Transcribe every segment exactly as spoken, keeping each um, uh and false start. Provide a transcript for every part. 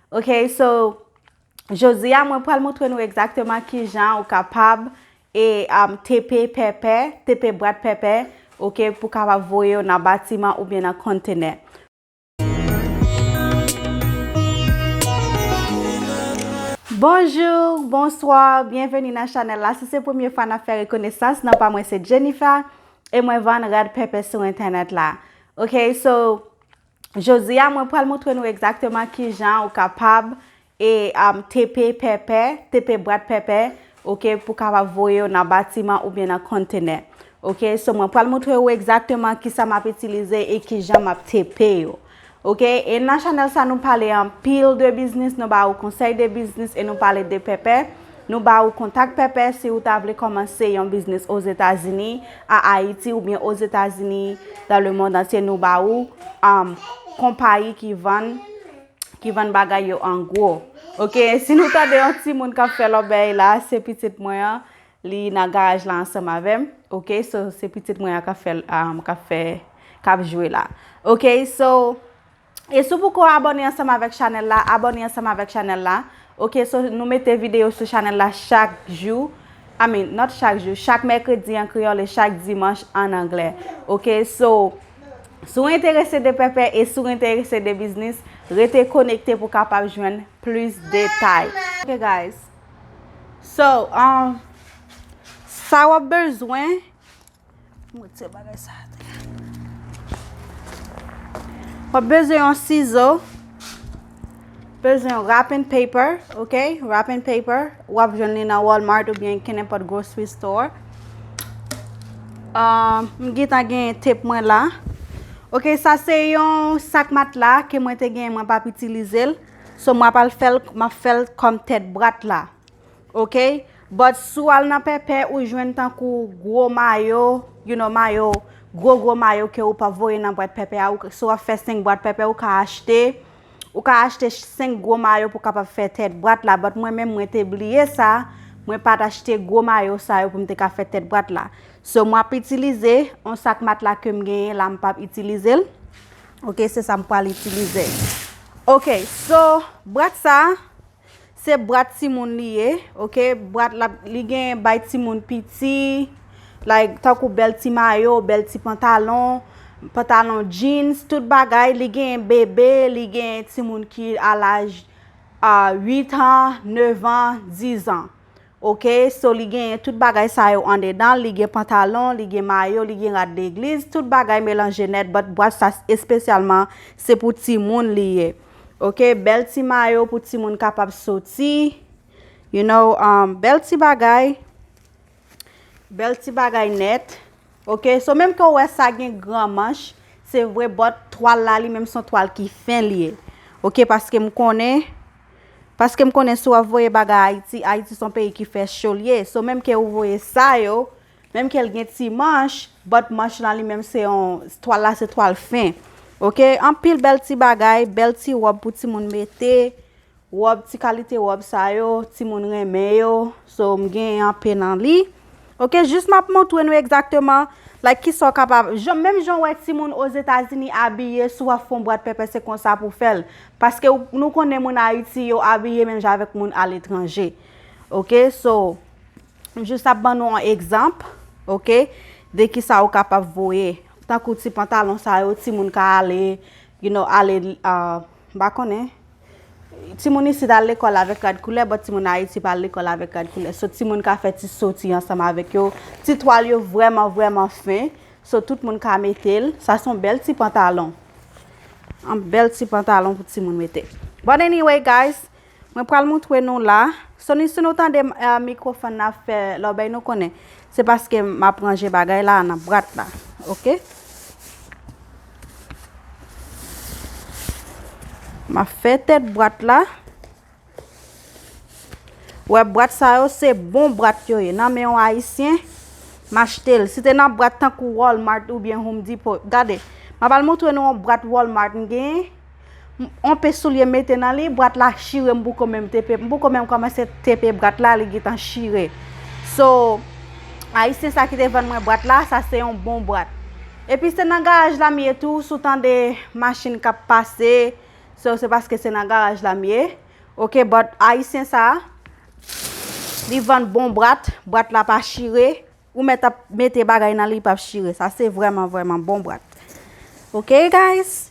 Ok, so, jodi a, mwen pral montre nou egzakteman kijan ou kapab e, um, tepe pèpè, tepe bwat pèpè, ok, pou kapab voye yo nan batiman oubyen nan kontenè. Bonjou, bonswa, byenveni nan chanèl la. Si se premye fwa n ap fè rekonesans, non pa mwen se Jennifer, e mwen vann rad pèpè sou entènèt la. Ok, so, jodi a, mwen pral montre nou egzakteman kijan ou kapab e, um, tepe pèpè, tepe bwat pèpè, ok, pou kapab voye yo nan batiman oubyen nan kontenè. Ok, so mwen pral montre ou egzakteman kisa m ap itilize e kijan m ap tepe yo. Ok, e nan chanèl sa nou pale anpil de biznis, nou ba ou konsèy de biznis e nou pale de pèpè. Nou ba ou kontak pèpè si ou ta vle kòmanse yon biznis Ozetazini, a Ayiti oubyen Ozetazini, dans le monde entier, nou ba ou, um, konpayi ki vann, ki vann bagay yo an gwo. Ok, si nou tande yon timoun k ap fè lòbèy la, se pitit mwen an, li nan garaj la ansanm avè m. Ok, so se pitit mwen an k ap fè, um, k ap fè, k ap jwe la. Ok, so, e si w poko abòne ansanm avèk chanèl la, abòne ansanm avèk chanèl la. Ok, so nou mete videyo sou chanèl la chak jou. I mean, not chak jou, chak mèkredi an kreyòl e chak dimanch an anglè. Ok, so, si w enterese de pèpè e si w enterese de biznis, rete konekte pou kapab jwenn plis detay. Ok, guys. So, um, sa w ap bezwen, m retire bagay sa. W ap bezwen yon sizo, bezwen yon wrapping paper, ok? Wrapping paper, w ap jwenn li nan Walmart oubyen kenenpòt grocery store. Um, m gentan gen tape mwen la. Ok, sa se yon sak matla ke mwen te gen, mwen p ap itilize l. So, mwen ap al fè l, m ap fè l kòm tèt bwat la. Ok? But si w al nan pèpè, ou jwenn tankou gwo mayo, you know, mayo, gwo, gwo mayo ke ou p ap voye nan bwat pèpè a. Ou, si w ap fè senk bwat pèpè, ou ka achte, ou ka achte senk gwo mayo pou kapab fè tèt bwat la. But mwen menm, mwen te bliye sa. Mwen pa t achte gwo mayo sa yo pou m te ka fè tèt bwat la. So, m ap itilize yon sak matla ke m genyen la, m p ap itilize l. Ok, se sa m pral itilize. Ok, so, bwat sa, se bwat timoun li ye, ok? Bwat la, li gen bay timoun piti, like, tankou bèl ti mayo, bèl ti pantalon, pantalon jeans, tout bagay. Li gen bebe, li gen timoun ki a laj, a, uit an, nèf an, diz an. Ok, so li gen tout bagay sa yo andedan, li gen pantalon, li gen mayo, li gen rad legliz, tout bagay melanje nèt, but bwat sa espesyalman se pou timoun li ye. Ok, bèl ti mayo pou timoun kapab soti, you know, um, bèl ti bagay, bèl ti bagay nèt. Ok, so menm ke w wè sa gen gran manch, se vre, but twal la li menm se yon twal ki fen li ye. Ok, paske m konnen, paske m konnen si w ap voye bagay Ayiti, Ayiti se yon peyi ki fè cho li ye. So menm ke ou voye sa yo, menm ke l gen ti manch, but manch lan li menm se yon, twal la se twal fen. Ok, anpil bèl ti bagay, bèl ti wòb pou timoun mete, wòb, ti kalite wòb sa yo, timoun renmen yo. So, m genyen anpe nan li. Ok, jis m ap montre nou egzakteman, like, kisa w kapab, jan, menm jan w wè timoun Ozetazini abiye, si w ap fè yon bwat pèpè, se konsa pou w fè l. Paske w, nou konnen moun Ayiti, yo abiye menm jan avèk moun aletranje. Ok, so, m jis ap ban nou yon egzanp, ok, de kisa w kapab voye. Tankou ti pantalon sa yo, timoun ka ale, you know, ale, ah, m pa konnen, timoun isit al lekòl avèk rad koulè, but timoun Ayiti pa al lekòl avèk rad koulè. So, timoun ka fè ti soti ansanm avèk yo. Ti twal yo vrèman, vrèman fen. So, tout moun ka mete l. Sa se yon bèl ti pantalon. Yon bèl ti pantalon pou timoun mete. But anyway, guys, mwen pral montre nou la. So, ni si nou tande, eh, mikwofòn nan ap fè lòbèy, nou konnen. Se paske m ap ranje bagay la nan bwat la. Ok? M ap fè tèt bwat la. Wè, bwat sa yo, se bon bwat yo ye. Nan men yon Ayisyen, m achte l. Si te nan bwat tankou Walmart oubyen Home Depot, gade, m ap al montre nou yon bwat Walmart m genyen. M, yon pe soulye m mete nan li, bwat la chire, m poko menm tepe, m poko menm kòmanse tepe bwat la, li gentan chire. So, Ayisyen sa ki te vann mwen bwat la, sa se yon bon bwat. Epi se nan garaj la m ye tou, si w tande machin k ap pase, So, se paske se nan garaj la m ye. Ok, but Ayisyen sa, li vann bon brat, brat la pa chire. Ou mèt ap mete bagay nan li, li p ap chire. Sa se vrèman, vrèman bon brat. Ok, guys?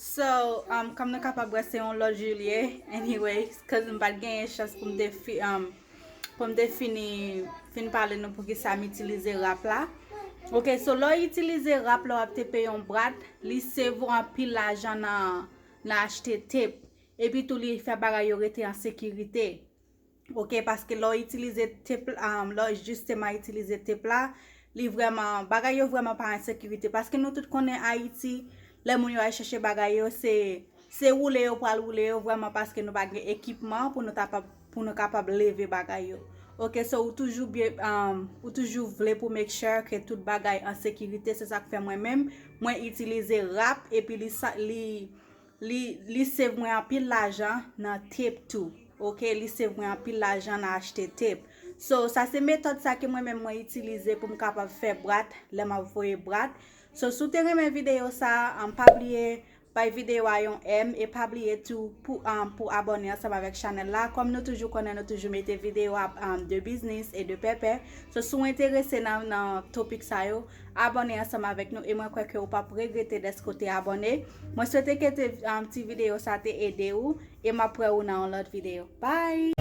So, um, kòm nou kapab wè, se yon lòt jou li ye. Anyways, cause m pa t genyen chans pou m te fi, um, pou m te fini, fin pale nou poukisa m itilize rap la. Ok, so lè w itilize rap, lè w ap tepe yon brat, li save ou anpil lajan nan, nan achte tep. Epi tou, li fè bagay yo rete an sekirite. Ok, paske lè w itilize tep, um, lè w jisteman itilize tep la, li vrèman, bagay yo vrèman pa an sekirite. Paske nou tout konnen Ayiti, lè moun yo al chèche bagay yo, se, se woule yo pral woule yo vrèman paske nou pa gen ekipman pou nou ta pa, pou nou kapab leve bagay yo. Ok, so ou toujou byen, um, ou toujou vle pou make sure ke tout bagay an sekirite. Se sa k fè mwen menm, mwen itilize rap epi li sa, li, li, li save mwen anpil lajan nan tep tou. Ok, li save mwen anpil lajan nan achte tep. So, sa se metòd sa ke mwen menm mwen itilize pou m kapab fè brat lè m ap voye brat. So, si w te renmen videyo sa, um, pa bliye bay videyo a yon m e pa bliye tou pou, um, pou abòne ansanm avèk chanèl la. Kòm nou toujou konnen, nou toujou mete videyo a, um, de biznis e de pèpè. So, si w enterese nan, nan topik sa yo, abòne ansanm avèk nou e mwen kwè ke ou p ap regrete dèske w te abòne. Mwen swete ke te, um, ti videyo sa te ede ou e m ap wè ou nan yon lòt videyo. Bye!